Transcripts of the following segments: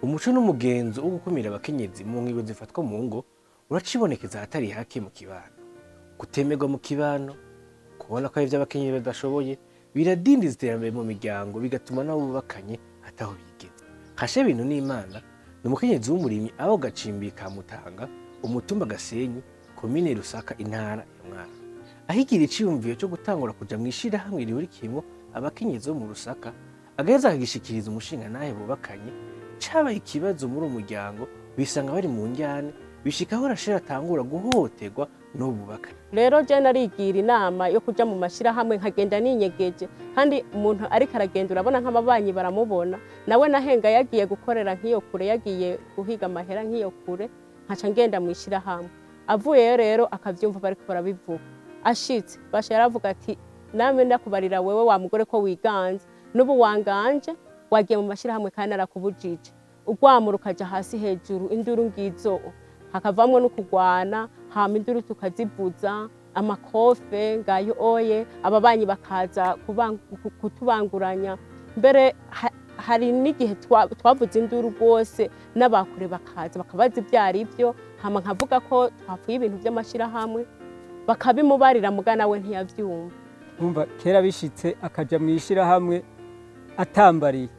Umuco n'umugenzo wo gukumira abakenyezi mu ngingo zifatwa mu ngo uracibonekeza ahatari hake mu kibano. Kutemerwa mu kibano, kubona ko hari ivyo abakenyezi badashoboye, biradindiza iterambere mu miryango, bigatuma n'abo bubakanye ataho bigeze. Kashe Bintu n'Imana ni umukenyezi w'umurimyi aba ku gacimbi ka Mutanga, umutumba Gasenyi, komine Rusaka, intara ya Mwaro. Ahigira iciyumviro co gutangura kuja mw'ishirahamwe rihurikiyemwo abakenyezi bo mu Rusaka, agaheza akagishikiriza umushingantahe bubakanye, cabaye ikibazo muri uwo muryango, bisanga bari mu njyane, bishika aho Rasheli atangura guhohoterwa n'uwo bubakanye. Rero je narigira inama yo kuja mu mashirahamwe, nkagenda ninyegeje. Kandi umuntu ariko aragenda, urabona nk'ababanyi baramubona, nawe nahenga yagiye gukorera nk'iyo kure, yagiye guhiga amahera nk'iyo kure, nkaca ngenda mu ishirahamwe. Avuyeyo rero akavyumva bariko barabivuga, ashitse basha yaravuga ati: "Namwe ndakubarira wewe wa mugore ko wiganze, n'ubu wanganje wagiye mu mashirahamwe kandi narakubujije." Urwamo rukaja hasi hejuru, induru ngizo, hakavamwo no kugwana. Hama induru tukazivuza, amakofe ngayo oye, ababanyi bakaza kutubanguranya. Mbere hari n'igihe twavuze induru rwose, n'abakure bakaza bakabaza ibyo ari byo. Hama nkavuga ko twapfuye ibintu by'amashirahamwe, bakabimubarira, muga nawe ntiyavyumva. Umva, kera bishitse akaja mu ishirahamwe atambariye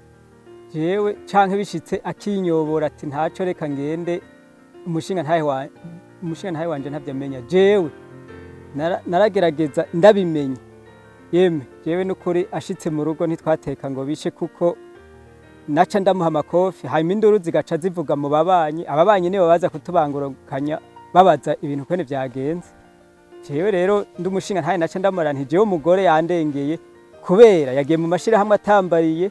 jewe, canke bishitse akinyobora ati: "Ntaco, reka ngende," umushinga ntahe wanje ntavyo amenya. Jewe naragerageza ndabimenya, yemwe jewe n'ukuri ashitse mu rugo ntitwateka ngo bishe, kuko naca ndamuha amakofi, hanyuma induru zigaca zivuga mu babanyi. Ababanyi nibo baza kutubangurukanya, babaza ibintu kwene vyagenze. Jewe rero ndi umushinga ntahe, naca ndamara nti: "Jewe umugore yandengeye kubera yagiye mu mashirahamwe atambariye,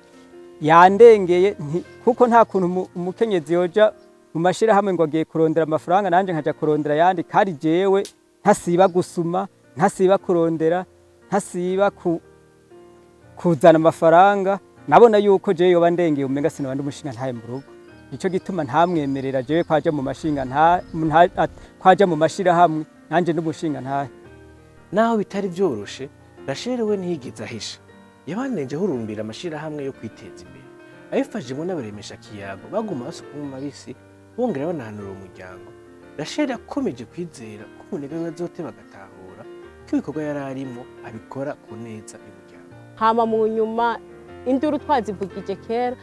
yandengeye." Nti kuko nta kuntu umukenyezi yoja mu mashirahamwe ngo agiye kurondera amafaranga, nanje nkaja kurondera ayandi, kandi jewe ntasiba gusuma, ntasiba kurondera, ntasiba kuzana amafaranga. Nabona yuko jewe yoba ndengeye, umenga sinaba ndi umushinga ntahe mu rugo. Nico gituma ntamwemerera jewe kwaja mu mashinga kwaja mu mashirahamwe, nanje ndi umushinga ntahe. Naho bitari vyoroshe, Rasheli we ntiyigeze ahisha. Yabandanije ahurumbira amashirahamwe yo kwiteza imbere, abifashijwemo n'abaremesha kiyago baguma basukamwo mabisi, bongera banahanura uwo muryango. Rasheli yakomeje kwizera ko umunega wiwe azoteba agatahura ko ibikorwa yari arimwo abikora ku neza y'umuryango. Hama mu nyuma induru twazivugije kera,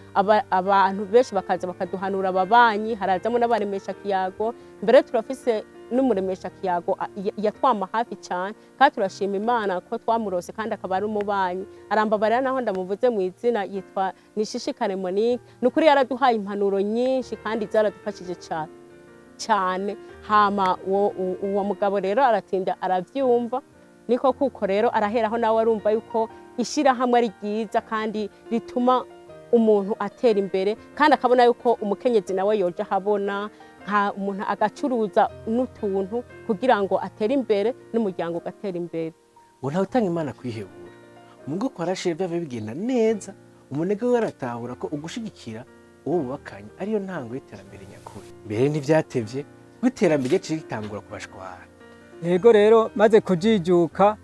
abantu benshi bakaza bakaduhanura, ababanyi, harazamo n'abaremesha kiyago. Mbere turafise n'umuremesha kiyago yatwama hafi cyane, kandi turashima Imana ko twamurose, kandi akaba ari umubanyi. Arambabarira naho ndamuvuze mu izina, yitwa Nishishikare Monique. Ni ukuri yaraduhaye impanuro nyinshi kandi zaradufashije cyane cyane. Hama uwo mugabo rero aratinda aravyumva, niko kuko rero araheraho nawe arumva yuko ishyirahamwe ari ryiza kandi rituma umuntu atera imbere, kandi akabona yuko umukenyezi nawe yoja ahabona, nka umuntu agacuruza n'utuntu kugira ngo atere imbere n'umuryango ugatera imbere. Ngo ntawe utanga Imana kwihebura. Mu ngo kwa Rasheli byava bigenda neza, umunega we aratahura ko ugushigikira uwo bubakanye ariyo ntango y'iterambere nyakuri. Mbere ntivyatevye kuko iterambere ryaciye ritangura kubashwara. Yego, rero maze kujijuka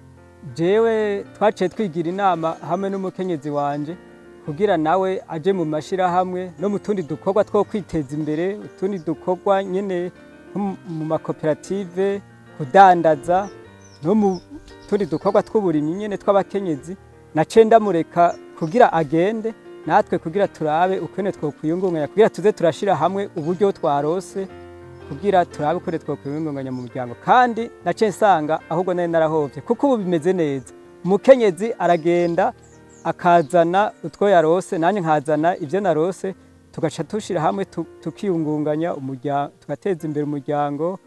jewe, twaciye twigira inama hamwe n'umukenyezi wanje kugira nawe aje mu mashirahamwe no mu tundi dukorwa two kwiteza imbere, utundi dukorwa nyene nko mu makoperative, kudandaza, no mu tundi dukorwa tw'uburimyi nyene tw'abakenyezi. Naciye ndamureka kugira agende, natwe kugira turabe ukwene twokwiyungunganya, kugira tuze turashira hamwe uburyo twarose, kugira turabe ukwene twokwiyungunganya mu muryango. Kandi naciye nsanga ahubwo nari narahovye, kuko ubu bimeze neza. Umukenyezi aragenda akazana utwo yarose, nanjye nkazana ivyo narose, tugaca tushira hamwe, tukiyungunganya umuryango, tugateza imbere umuryango,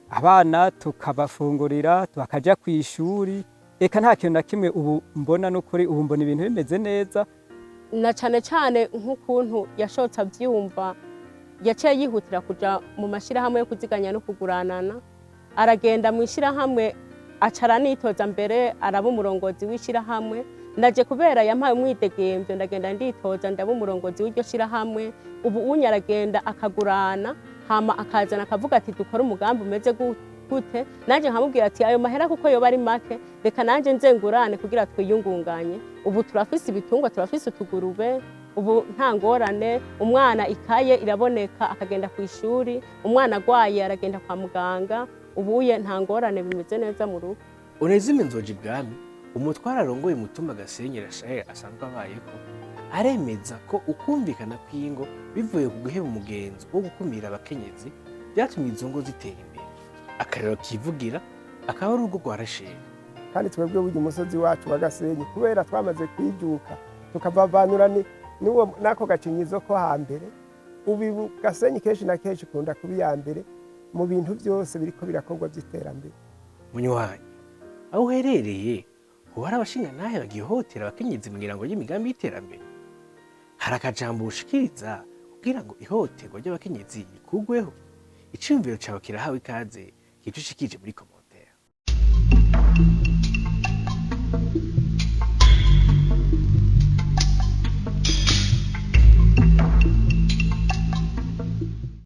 abana tukabafungurira bakaja kw'ishuri. Eka nta kintu na kimwe ubu mbona, n'ukuri ubu mbona ibintu bimeze neza. Na cane cane nk'ukuntu yashotse avyumva, yaciye yihutira kuja mu mashirahamwe yo kuziganya no kuguranana. Aragenda mu ishirahamwe, aca aranitoza, mbere araba umurongozi w'ishirahamwe. Ndaje kubera yampaye umwidegemvyo, ndagenda nditoza, ndaba umurongozi w'iryo shirahamwe. Ubu unye aragenda akagurana, hama akazana akavuga ati: "Dukore umugambi umeze gute?" Nanje nkamubwira ati: "Ayo mahera kuko yoba ari make, reka nanje nze ngurane kugira twiyungunganye." Ubu turafise ibitungwa, turafise utugurube. Ubu nta ngorane, umwana ikaye iraboneka akagenda ku ishuri, umwana agwaye aragenda kwa muganga. Ubuye nta ngorane, bimeze neza mu rugo. Onezime Nzoja Ibwami, umutware arongoye umutumba Gasenyi Rasheli asanzwe abayeko, aremeza ko ukumvikana kw'ingo bivuye ku guheba umugenzo wo gukumira abakenyezi byatumye izo ngo zitera imbere. Akarero kivugira akaba ari urugo rwa Rasheli. Kandi twebwe burya umusozi wacu wa Gasenyi, kubera twamaze kwijuka tukavavanura n'uwo n'ako gacinyizo ko hambere, ubu Gasenyi kenshi na kenshi ikunda kuba iya mbere mu bintu byose biriko birakorwa by'iterambere. Munywanyi, aho uherereye uba hari abashingantahe bagihotera abakenyezi mu ngirango y'imigambi y'iterambere? Hari akajambo ushikiriza kugira ngo ihohoterwa ry'abakenyezi rikugweho? Iciyumviro cawe kirahawe ikaze, kico ushikije muri commentaire.